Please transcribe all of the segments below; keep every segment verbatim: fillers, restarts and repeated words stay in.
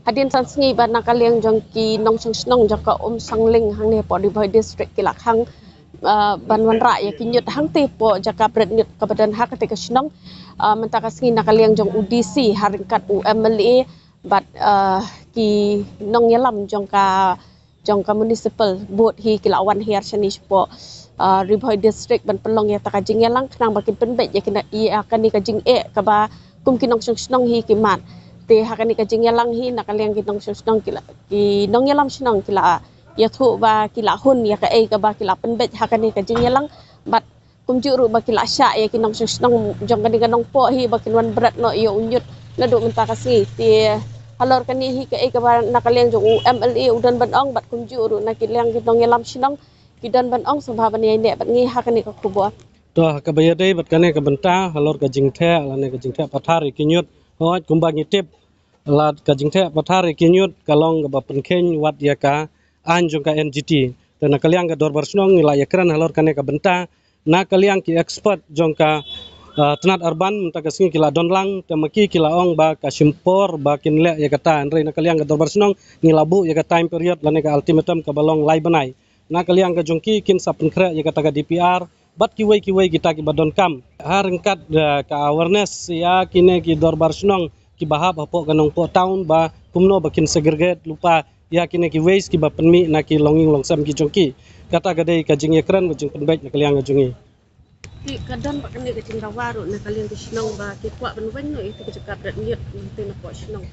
Hadien san sngi ba na ka liang jong ki nongshong shnong jong ka Umsangling hangne hapoh Ri Bhoi District ki la khang, ah, ban wanrah ïa ki ñiut hangtei hapoh jaka bret ñiut kaba don ha katei ka shnong. Ah, mynta ka sngi na ka liang jong u D C ha ryngkat u M L A bad, ah, ki nongïalam jong ka jong ka municipal board hi ki la wan hiar shane shapoh, ah, Ri Bhoi District ban pynlong ïa kata ka jingïalang khnang ba kin pynbeit ïa kane, ïa kane ka jingeh kaba kum ki nongshong shnong hi ki mad. Te ha kane ka jingïalang hi na ka liang ki nongshong shnong ki la, ki nongïalam shnong ki la ïathuh ba ki la hun ïa kaei kaba ki la pynbeit ha kane ka jingïalang bad kumjuh ruh ba ki la shah ïa ki nongshong shnong jong kane ka nongpoh hi ba kin wan bret noh ïa u ñiut naduh mynta ka sngi. Te halor kane hi kaei kaba na ka liang jong u M L A u don ban ong bad kumjuh ruh na ka liang ki nongïalam shnong ki don ban ong. Sngewbha ban ïaineh bad ngi ha kane ka khubor. To ha kaba ïadei bad kane ka bynta halor ka jingtheh lane ka jingtheh pathar ïa ki ñiut, hooid kumba ngi tip, lada ka jingtheh pathar ïa ki ñiut ka long kaba pynkheiñ wat ïa ka aiñ jong ka N G T. Te na ka liang ka dorbar shnong ngi la ïakren halor kane ka bynta na ka liang ki expert jong ka, ah, tnat urban mynta ka sngi ki la don lang, te ma ki ki la ong ba ka shim por ba kin leh ïa kata. Hynrei na ka liang ka dorbar shnong ngi la buh ïa ka time period lane ka ultimatum kaba long lai bnai. Na ka liang ka jong ki kin sa pynkhreh ïa kata ka D P R bad kiwei kiwei kita kiba donkam. Ha ryngkat, eh, ka awareness ïa kine ki dorbar shnong kiba hap hapoh ka Nongpoh town ba kumno ba kin segregate lypa ïa kine ki waste kiba pynmih na ki longïing longsem ki jong ki. Kata ka dei ka jingïakren ka jingpynbeit na ka liang ka jong ngi. Te ka don pat kane ka jingdawa ruh na ka liang ki shnong ba ki kwah ban weng noh ïa ka jaka bret ñiut mynta napoh shnong.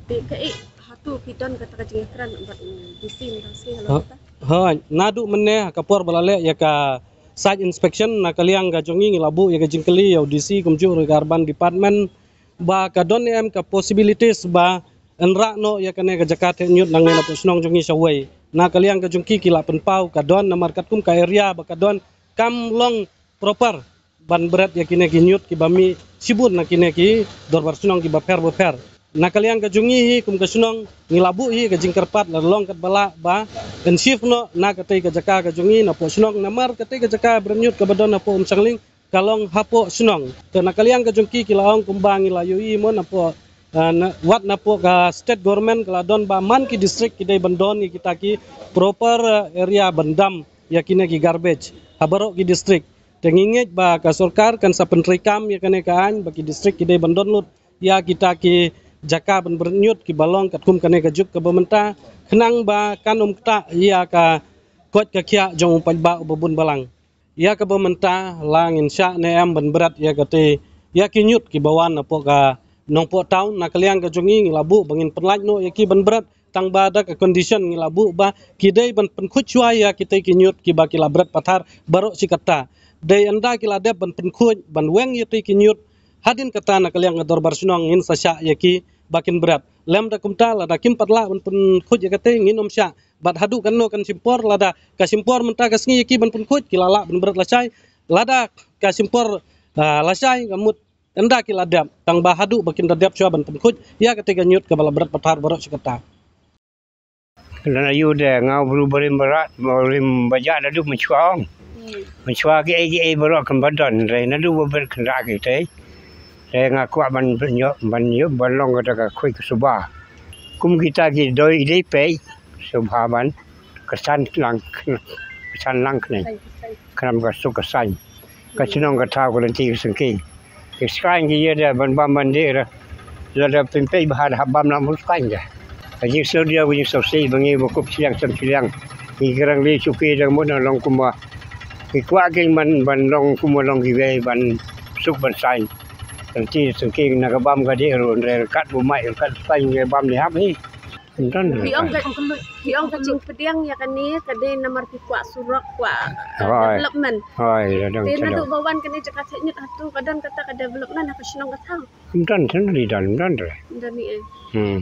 Te kaei hato ki don kata ka jingïakren bad, mm, D C mynta sngi halor kata? Hooid, naduh mynne ha ka por ba la leh ïa ka site inspection na ka liang ka jong ngi ngi la buh ïa ka jingkylli ïa u D C kumjuh ruh ïa ka urban department ba ka don ne em ka possibilities ba wanrah noh ïa kane ka jaka theh ñiut nangne napoh shnong jong ngi shawei. Na ka liang ka jong ki ki la pynpaw ka don namar katkum ka area ba ka don kam long proper ban bret ïa kine ki ñiut kiba mih shibun na kine ki dorbar shnong kiba pher ba pher. Na ka liang ka jong ngi hi kum ka shnong ngi la buh hi ka jingkyrpad la long katba lah ba yn shift noh na katei ka jaka ka jong ngi napoh shnong namar katei ka jaka bret ñiut kaba don napoh Umsangling ka long hapoh shnong. Te na ka liang ka jong ki ki la ong kumba ngi la ïohi mo napoh, ah, na, wat napoh ka state government ka la don ba man ki district ki dei ban don ïa kita ki proper, ah, area ban dam ïa kine ki garbage ha baroh ki district. Te ngi ngeit ba ka sorkar kan sa pyntreikam ïa kane ka aiñ ba ki district ki dei ban don lut ïa kita ki jaka ban bret ñiut kiba long katkum kane ka juk kaba mynta khnang ba kan ym ktah ïa ka koit ka khiah jong u paidbah uba bun balang. Ïa kaba mynta la ngin shah ne em ban bret ïa katei ïa ki ñiut kiba wan napoh ka Nongpoh town. Na ka liang ka jong ngi ngi la buh ba ngin pynlait noh ïa ki ban bret tang ba da ka condition ngi la buh ba ki dei ban pynkhuid shuwa ïa kitei ki ñiut kiba ki la bret pathar baroh shi katta. Dei ynda ki la dep ban pynkhuid ban weng ïa tei ki ñiut, hadien kata na ka liang ka dorbar shnong ngin sa shah ïa ki ba kin bret. Lymda kumta lada kim pat lah ban pynkhuid ïa katei ngin ym shah. Bad haduh katno kan shim por, lada ka shim por mynta ka sngi ïa ki ban pynkhuid ki la lah ban bret lashai. Lada ka shim por, ah, lashai ka mut ynda ki la dep tang ba haduh ba kin da dep shuwa ban pynkhuid ïa katei ka ñiut kaba la bret pathar baroh shi katta. Lada ïoh de nga u bru barim barat barim bajak naduh mynshuwa ong. Mynshuwa kiei kiei baroh kan ba don re naduh ba bret kynrad kitei. Te nga kwah ban ïoh ban ïoh ban long kata ka khuid ka suba. Kum kita ki doi dei pei suba ban kyrsan lang kyrsan lang khnang. Khnang ka suk ka sain. Ka shnong ka thaw ka lynti ka syngking. Ki skaiñ ki ïa da ban bam ban dih da. Lada pynpeit ba ha da hap bam lang bun skaiñ da. Ka jingsngewdiaw ka jingsngewsih ba ngi ba kup shiliang sem shiliang. Ngi ki rangli shuki da mut na long kumba. Ki kwah ki ban ban long kumba long kiwei ban suk ban sain. Lynti syngking na ka bam ka dih ruh hynrei ryngkat bymai ryngkat skaiñ ngi bam dih hap hi. Ym don. Phi ong ka, phi ong ka jingpdiang ïa kane ka dei namar ki kwah surok kwah, eh, development. Hooid, la don. Te naduh ba wan kane jaka theh ñiut hato ka don kata ka development ha ka shnong ka thaw? Ym don, ym don, ym don re. Ym don ne em. Hmm.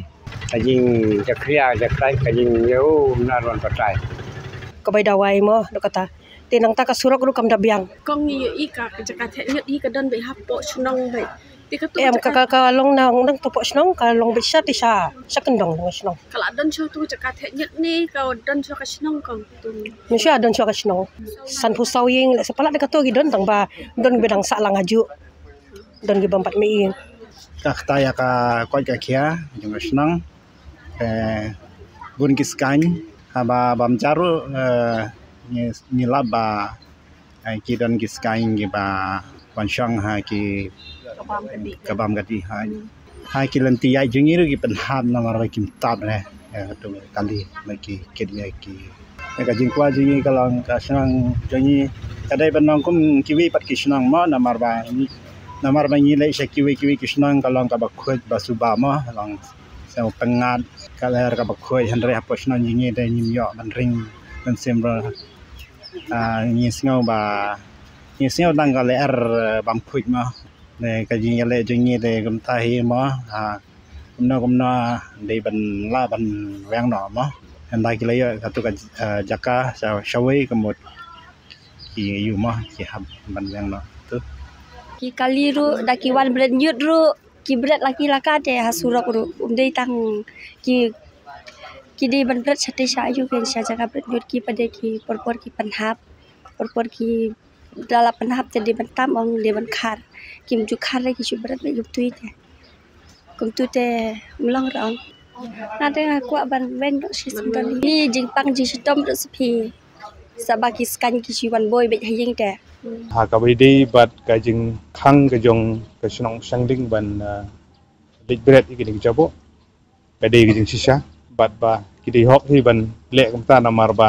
Ka jingjakhlia jakhlia ka jingïoh ym nang wan batai. Ka bai dawai mo dok kata. Te nangta ka surok ruh kam da biang. Kong ngi ïohi ka, ka jaka theh ñiut hi ka don beit hapoh shnong beit. Te kato em ka, ka, ka long nang, nangta hapoh shnong ka long beit sha te sha, sha kyndong nang shnong. Ka la don sha tu jaka theh ñiut ne ka don sha ka shnong kong tu? Mynshuwa don sha ka shnong. Sanphew saw ïing leh sa palat de kato ki don tang ba don ba dang sah lang hajuh. Don ki bym pat mih ïing. Ka kata ïa ka koit ka khia jong ka shnong. Eh, bun ki skaiñ, haba bam jaru, eh, ngi, ngi lap ba, eh, ki don ki skaiñ kiba wan shong ha ki ka bam ka dih ha. Ha ki lynti ïaid jong ngi ruh ki pynhap namar ba kim tap re. Eh, tu kali ba ki kit ïa ki. Eh, ka jingkwah jong ngi ka long ka shnong jong ngi ka dei ban long kum kiwei pat ki shnong mo namar ba ngi, namar ba ngi leit sha kiwei kiwei ki shnong ka long kaba khuid ba suba mo, long sha pyngngad ka lyer kaba khuid, hynrei hapoh shnong jong ngi dei ngim ïoh ban ring ban sim ruh. Ah, ngi sngew ba, ngi sngew dang ka lyer, eh, bam khuid mo. Ne ka jingïaleh jong ngi dei kumta hi mo. Ha, kumno kumno dei ban lah ban weng noh mo. Hynda ki la ïoh katu ka, eh, jaka sha, shawei ka mut ki ïoh mo, ki hap ban weng noh tu. Ki kali ruh da ki wan bret ñiut ruh, ki bret la ki la ka te ha surok ruh. Um dei tang ki, ki dei ban bret sha te sha ïoh ken sha jaka bret ñiut, ki pat dei ki por por ki pynhap. Por por ki da la pynhap te dei ban tam ong dei ban khar. Kim ju khar re ki ju bret beit kumtu te. Kumtu te mlong rong. Na te nga kwah ban weng noh shi syndon. Ni jingpang jingshitom ruh sa phi. Sa ba ki skaiñ ki ju wan boi beit ha ïing te. Ha kaba ïadei bad ka jingkhang ka jong ka shnong Shangding ban, eh, leit bret ïa kine ki jaboh. Ka dei ka jingshisha bad ba ki dei hok hi ban leh kumta namar ba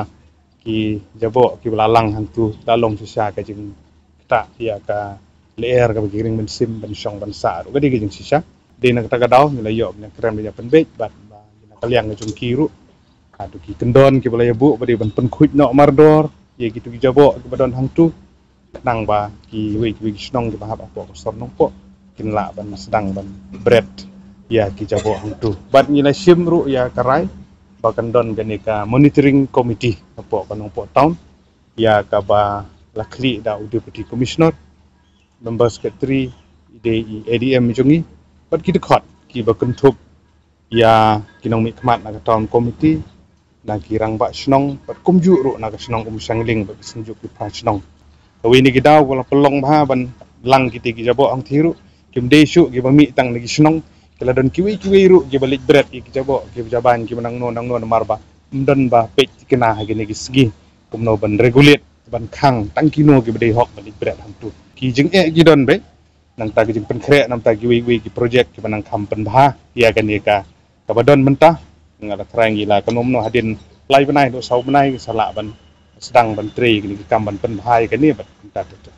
ki jaboh kiba la lang hangtu la long shisha ka jingktah ïa ka lyer kaba ki ring ban sim ban shong ban sah ruh. Ka dei ka jingshisha. Dei na kata ka daw ngi la ïoh ban ïakren ban ïapynbeit bad ba ngi na ka liang ka jong ki ruh, hato ki kyndon kiba la ïabuh ba dei ban pynkhuid noh mardor ïa kitu ki jaboh kiba don hangtu. Khnang ba kiwei kiwei ki shnong kiba hap hapoh ka sor Nongpoh kin lah ban sdang ban bret ïa ki jaboh hangtu. Bad ngi la shim ruh ïa ka rai ba kan don kane ka monitoring committee hapoh ka Nongpoh Town, ïa kaba la khlieh da u Deputy Commissioner, Member Secretary, i dei i A D M jong ngi bad ki dkhot kiba kynthup ïa ki nongmihkhmat na ka Town Committee, na ki rangbah shnong bad kumjuh ruh na ka shnong Umshangling bad ki synjuk ki phra shnong. Kawei na ki daw ba la pynlong bha ban lang kiti ki jaboh hangthie ruh kim dei shuh kiba mih tang na ki shnong, ki la don kiwei kiwei ruh kiba leit bret ïa ki jaboh kiba jaban kiba nangno nangno namar ba ym don ba peit thikna ha kine ki sngi kumno ban regulate ban khang tang kino kiba dei hok ban leit bret hangtu. Ki jingeh ki don beit. Nangta ki jingpynkhreh namta kiwei kiwei ki projek kiba nang kham pynbha ïa kane ka kaba don mynta. Nga la trai ngi la kynnoh noh hadien lai bnai haduh saw bnai sa lah ban sdang ban trei kine ki kam ban pynbha ïa kane bad mynta tu.